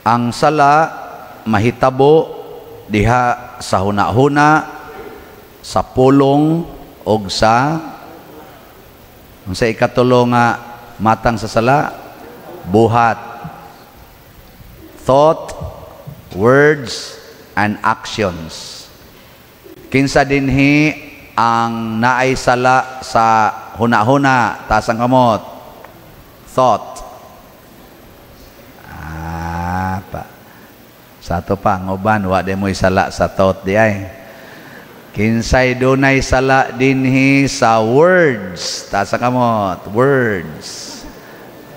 Ang sala mahitabo diha sa hunahuna, sa pulong og sa unsa ikatulo nga matang sa sala? Buhat. Thought, words, and actions. Kinsa dinhi ang naay sala sa hunahuna? Taas ang kamot. Thought. Ah, pa. Sa ato pa, ang uban, wa di mo'y sala sa thought di ay. Kinsay dunay sala dinhi sa words? Taas ang kamot. Words.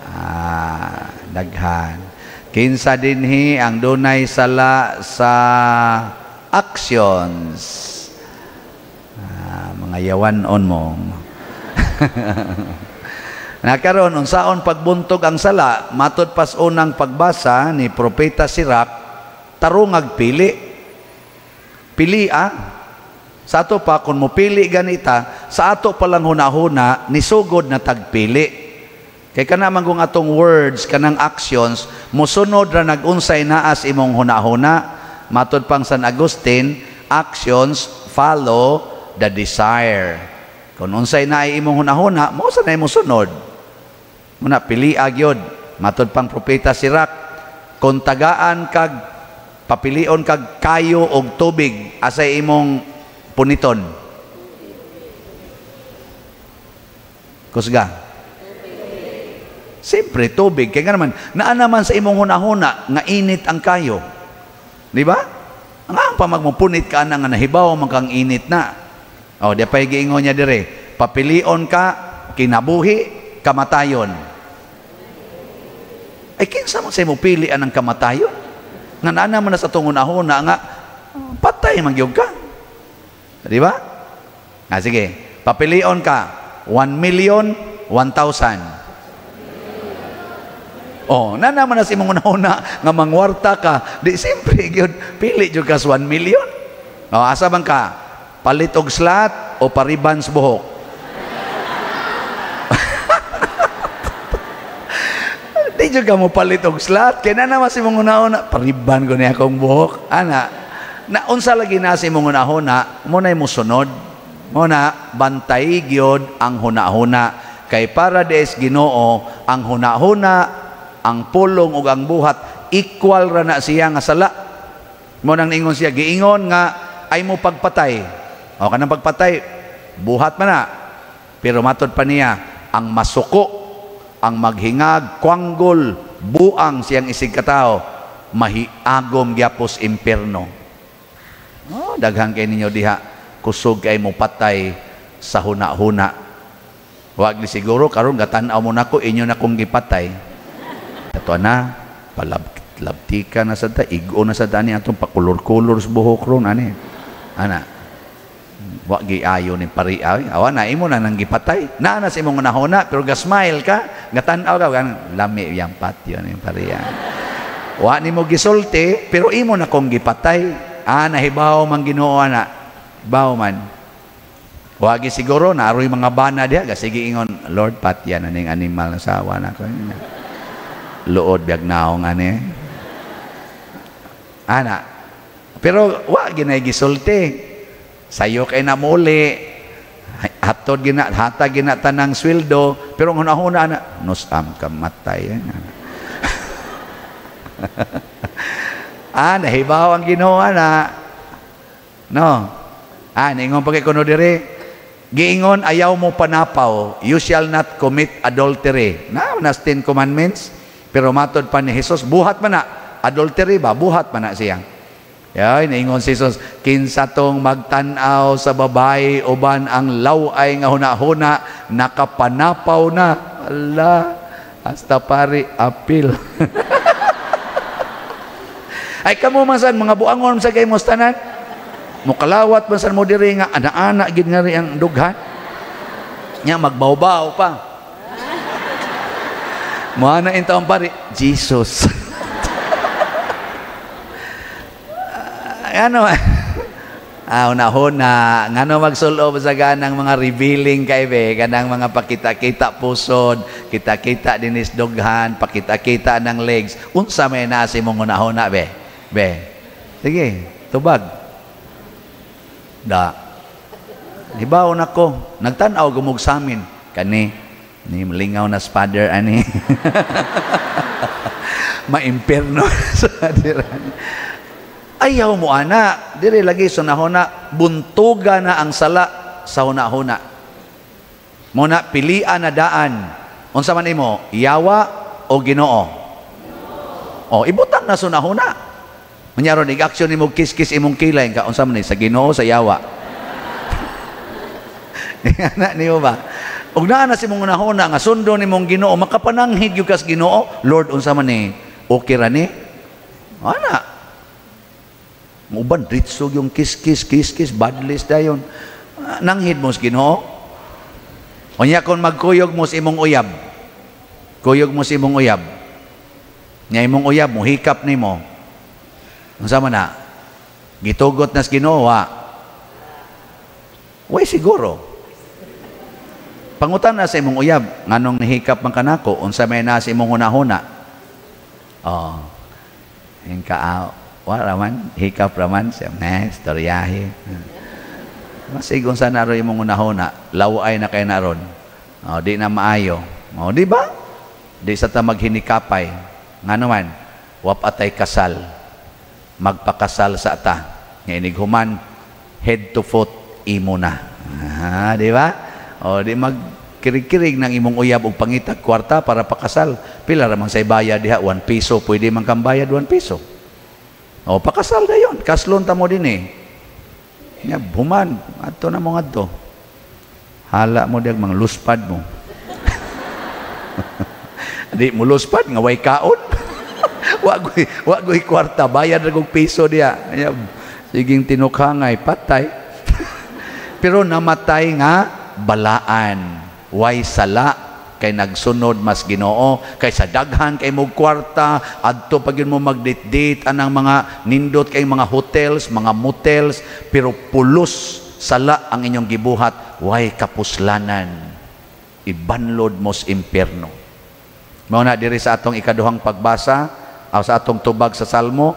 Ah, daghan. Kinsa dinhi ang dunay sala sa actions? Ah, mga yawan-on mo. Nakaron unsaon pagbuntog ang sala? Matod pas unang pagbasa ni Propeta Sirach, tarungag pili. Pili ah. Sa ato pa, kung mopili ganita, sa ato palang hunahuna, nisugod na tagpili. Kay kana man kung atong words, kanang actions, mosunod ra nagunsay naas imong hunahuna. Matod pang San Agustin, actions follow the desire. Kung unsay naay imong hunahuna, mo sa na imong sunod. Muna pili gyud. Matod pang Propeta Sirach, kung tagaan kag papilion kag kayo og tubig, asay imong puniton? Kusga. Siyempre, tubig. Kaya nga naman, naa naman sa imong hunahuna nga init ang kayo. Di ba? Ang pa magmupunit ka na nga nahibaw man kang init na. O, di pa giingon niya dire, papilion ka, kinabuhi, kamatayon. Ay, kinsa man sa imo pili ang kamatayon? Nga naa naman na sa itong hunahuna nga, patay man gyud ka. Di ba? Ah, sige, papilion ka, 1,001,000. Oh, na naman na sa imong hunahuna nga mangwarta ka, di siyempre gyud pili jud ka sa 1 million. Oh, asa man ka? Palit og slot o paribans buhok? Di jud ka mo palit og slot kay na naman sa imong hunahuna, pariban ko niya akong buhok. Ana, na unsa lagi na sa imong hunahuna, mo nay mosunod. Mo na bantay gyud ang hunahuna kay para des Ginoo ang hunahuna, ang pulong ug ang buhat equal ra na siya nga sala. Mo nang niingon siya, giingon nga ay mo pagpatay. O kanang pagpatay buhat man na. Pero matod pa niya ang masuko, ang maghingag, kwanggol, buang siyang isig katao, mahiagom gyapos impierno. Oh, daghan kay ninyo diha kusog kay mo patay sa huna-huna. Wag siguro karon gatan-aw mo nako inyo na kong gipatay. Ato na, palabtika na sa ta, igo na sa ta ni atong pakulor-kulor sa buhok ron, ani. Ana, wa giayo ni pari-ay. Awa na, imo na nang gipatay. Naa na sa imong nahona, pero ga-smile ka, gatan-aw ka, lami yang patyo ni pari-ay. Wa nimo gisulti, pero imo na kong gipatay. Ah, nahibaw man Ginoo ana. Baw man. Wa gi siguro, naaroy mga bana diha, gasige ingon, Lord, patya na ning animal na sawa na ko. Luod biag naong ani. Ana. Pero wa ginay gisulti. Sayo kay na muli. Hatod gina hatag gina tanang sweldo, pero ang hunahuna ana nusam ka matay. Ah, nahibaw ang Ginoo ana. No. Ah, ningon pa kay kuno dire. Giingon ayaw mo panapaw, you shall not commit adultery. Na nas 10 commandments. Pero matod pa ni Jesus, buhat man na. Adultery ba? Buhat man na siya. Yay, naingon si Jesus, kinsa tong magtan-aw sa babae uban ang law-ay nga hunahuna, nakapanapaw na. Allah, hasta pari, apil. Ay, kamo man san, mga buangon sa kay mos tanan. Mukalawat man san mo diri nga, ana-ana gid nga ri ang dughan. Nya, magbawbaw pa. Muana in taong pari, Jesus. Ano? Ah, una-una, ngano magsulob sa ganang mga revealing kay be, kanang mga pakita-kita pusod, Kita-kita dinis dughan, pakita-kita ng legs. Unsa may naa sa imong hunahuna, be? Be. Sige, tubag. Da. Hibaw na ko, nagtan-aw gumug samin kani ni malingaw na father ani. Maimpierno sa diran. Ayaw mo ana, diri lagi sa hunahuna, buntuga na ang sala sa hunahuna. Mo na pilian na daan. Unsa man imo, yawa o Ginoo? O ibutang na sa hunahuna. Manyaron ig-action nimo, kiss-kiss imong kilay ka, unsa man ni, sa Ginoo, sa yawa? Ana niyo ba? Ug naa na sa imong hunahuna nga sundon nimong Ginoo, makapananghid gyud kas Ginoo. Lord, unsa man ni? Okay ra ni? Ana. Uban ritso yung kiss-kiss, kiss-kiss, badless dayon. Nanghid mo sa Ginoo. Unya kon magkuyog mo sa imong uyab. Kuyog mo sa imong uyab. Nya imong uyab mo hikap nimo. Unsa man na? Gitugot na sa Ginoo, wa? Way siguro. Pangutan na sa imong uyab, nganong nihikap man kanako, unsa may na sa imong hunahuna? Oh. Yung ka, wa raman, hikap raman, siya, ne, istoryahe. Masigon sa naro imong hunahuna, laway na kay naron. Oh, di na maayo. Oh, di ba? Di sa ta maghinikapay. Ngano man, wap atay kasal. Magpakasal sa ta. Nga inighuman, head to foot, imo na. Ah, di ba? O, di mag kirig-kirig ng imong uyab og pangitag kwarta para pakasal. Pila ra man say bayad diha, 1 piso, pwede man kang bayad 1 piso. O, pakasal dayon, kaslon ta mo din eh. Nya human, adto na mo ngadto. Hala mo diag mga luspad mo. Di mo luspad nga way kaon. Wa goy kwarta, bayad ra kog piso diha. Nya siging tinukhangay, patay. Pero namatay nga balaan, way sala kay nagsunod mas Ginoo kay sa daghan kay mo kwarta, adto pag yun mo magdate-date anang mga nindot kay mga hotels, mga motels, pero pulos sala ang inyong gibuhat, way kapuslanan, ibanlod mo sa impyerno. Mao na diri sa atong ikaduhang pagbasa aw sa atong tubag sa Salmo,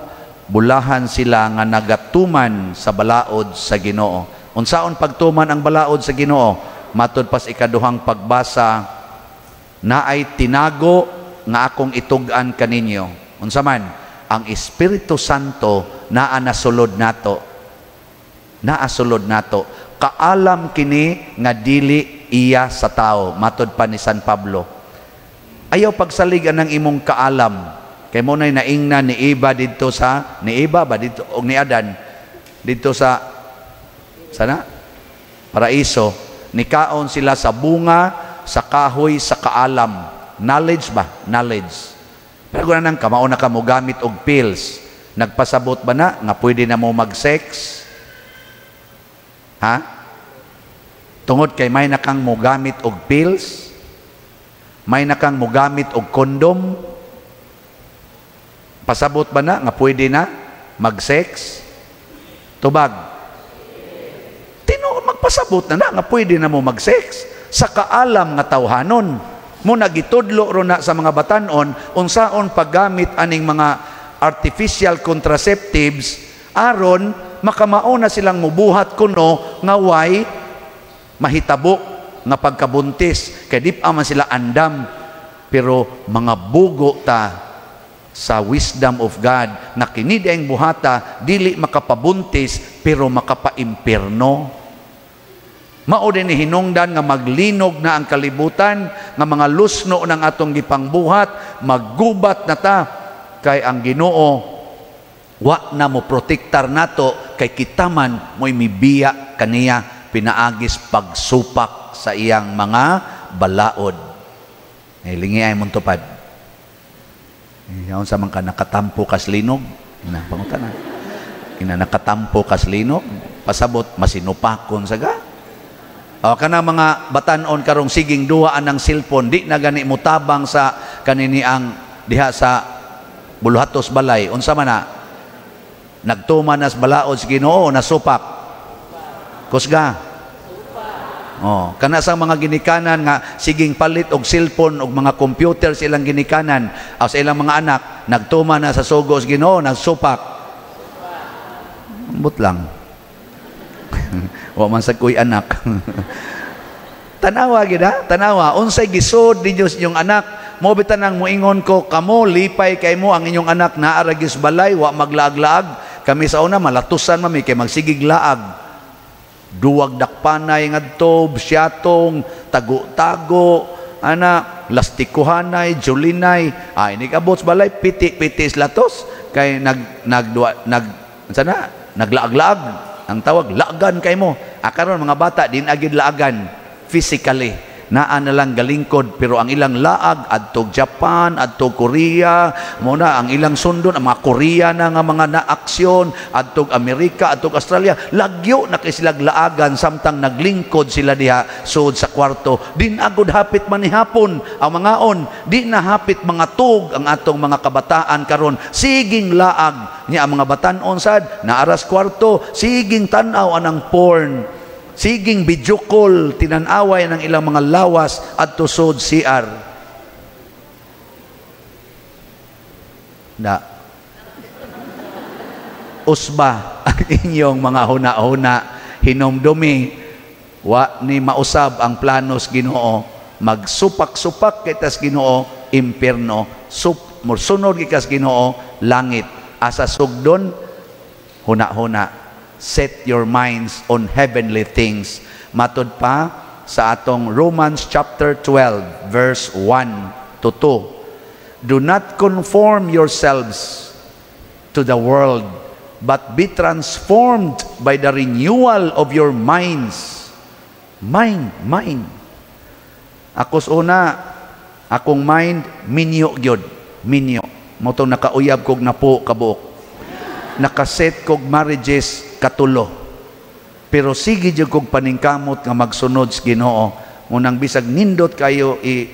bulahan sila nga nagatuman sa balaod sa Ginoo. Unsaon pagtuman ang balaod sa Ginoo? Matud pas ikaduhang pagbasa, naay tinago nga akong itug-an kaninyo. Unsa man? Ang Espiritu Santo naa nasulod nato. Naa sulod nato. Kaalam kini nga dili iya sa tao, matud pa ni San Pablo. Ayaw pagsalig ang imong kaalam. Kay mo nay naingna ni Eva didto sa ni Eva ba didto og ni Adan didto sa sana paraiso, nikaon sila sa bunga sa kahoy sa kaalam. Knowledge ba? Knowledge. Pero kung nang kamao na ka mo gamit og pills, nagpasabot ba na nga pwede na mo mag-sex? Ha? Tungod kay may nakang mo gamit og pills, may nakang mo gamit og kondom, pasabot ba na nga pwede na mag-sex? Tubag. Tinuod magpasabot na na nga pwede na mo mag-sex sa kaalam nga tawhanon. Mo nagitudlo ro na sa mga batanon unsaon paggamit aning mga artificial contraceptives aron makamao na silang mubuhat kuno nga way mahitabo nga pagkabuntis, kay di pa man sila andam, pero mga bugo ta sa wisdom of God na kini ang buhata dili makapabuntis pero makapaimpierno. Mao din ni hinungdan nga maglinog na ang kalibutan nga mga lusno ng atong gipangbuhat, maggubat na ta kay ang Ginoo wa na mo protektar nato, kay kita man mo'y mibiya kaniya pinaagis pagsupak sa iyang mga balaod. Lingi ay mong tupad. Yaon sa man ka nakatampo kas linog, ina pangutan na. Ina nakatampo kas linog, pasabot masinupakon saga. O kana mga batan-on karong siging duwa anang cellphone, di na gani mutabang sa kanini ang diha sa buluhatos balay. Unsa man na? Nagtuman nas balaod sa Ginoo, nasupak. Kusga. Oh, kana sa mga ginikanan nga siging palit og cellphone og mga computer sa ilang ginikanan o sa ilang mga anak, nagtuma na sa sugo sa Ginoo, nagsupak. Ambot lang. Wa man sa kuy anak. Tanawa gid ha, tanawa unsay gisod ninyo sa inyong anak. Mo bitan ang moingon ko kamo, lipay kay mo ang inyong anak naa ra gyud balay, wa maglaag-laag. Kami sa una malatusan mami kay magsigig laag. Duwag dakpanay ngadto, siyatong, tago-tago, ana, lastikuhanay, julinay. Ay, inig-abot sa balay, piti-piti latos kay nag nagduwa nag sana naglaag-laag. Ang tawag laagan kay mo. Ah, karon mga bata din agid laagan physically. Naa na lang galingkod, pero ang ilang laag adto Japan, adto Korea, mo na ang ilang sundon ang mga Korea na nga mga naaksyon, adto Amerika, adto Australia, lagyo na kay sila laagan samtang naglingkod sila diha sud sa kwarto. Din agod hapit manihapon ang mga on, di na hapit mga tug ang atong mga kabataan karon, siging laag niya ang mga batan-on sad naaras kwarto, siging tan-aw anang porn. Siging video call, tinanaway ng ilang mga lawas at tusod CR. Na. Usba ang inyong mga huna-huna, hinumdumi, wa ni mausab ang planos Ginoo, magsupak-supak kitas Ginoo, impierno, sunod gikas Ginoo, langit. Asa sugdon, huna-huna. Set your minds on heavenly things. Matud pa sa atong Romans chapter 12 verse 1 to 2. Do not conform yourselves to the world, but be transformed by the renewal of your minds. Mind, mind. Ako sa una, akong mind, minyo gyud, minyo. Motong nakauyab kog napo kabuok. Nakaset kog marriages katulo. Pero sige jud kog paningkamot nga magsunod sa Ginoo. Munang bisag nindot kayo i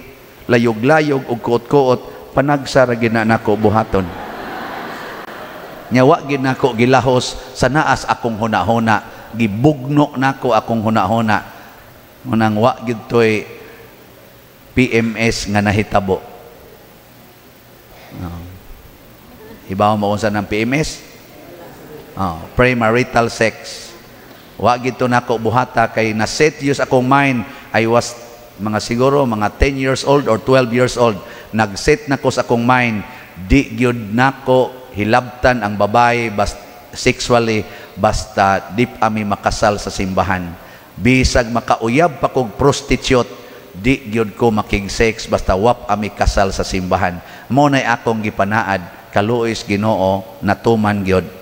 layog-layog og kuot-kuot, panagsa ra gid na nako buhaton. Nya wa gid nako gilahos sa naas akong hunahuna, gibugno nako akong hunahuna. Munang wa gid toy PMS nga nahitabo. No. Ibaw mo unsa ng PMS? Oh, premarital sex. Wa gid to nako buhata kay na-set use akong mind. I was mga siguro mga 10 years old or 12 years old. Nag-set nako sa akong mind, di gyud nako hilabtan ang babae sexually basta di ami makasal sa simbahan. Bisag makauyab pa kog prostitute, di gyud ko makig-sex basta wap ami kasal sa simbahan. Mo nay akong gipanaad, kaluoy Ginoo, natuman gyud.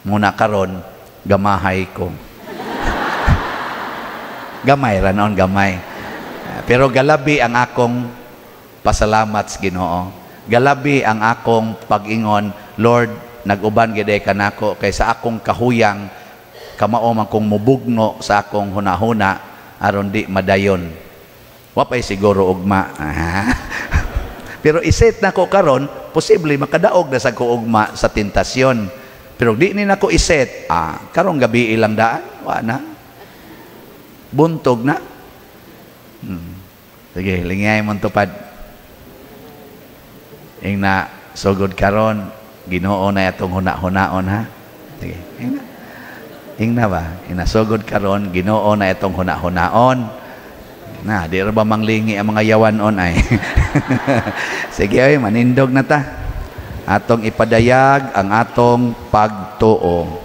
Muna karon gamahay ko. Gamay ra noon, gamay. Pero galabi ang akong pasalamat sa Ginoo. Galabi ang akong pag-ingon, Lord, nag-uban gid ka nako kay sa akong kahuyang kamao man kong mubugno sa akong hunahuna aron di madayon. Wa pay siguro ugma. Pero iset nako karon, posible makadaog na sa ko ugma sa tentasyon. Pero di ni nako iset, karong gabi ilang daan, wa na. Buntog na. Sige, lingay mong tupad. Ing na sugod karon, Ginoo na atong huna-hunaon ha. Sige, ing na. Ing na ba? Ing na sugod karon, Ginoo na atong huna-hunaon. Na, di ra ba manglingi ang mga yawan-on ay. Sige, ay, manindog na ta. Atong ipadayag ang atong pagtuo.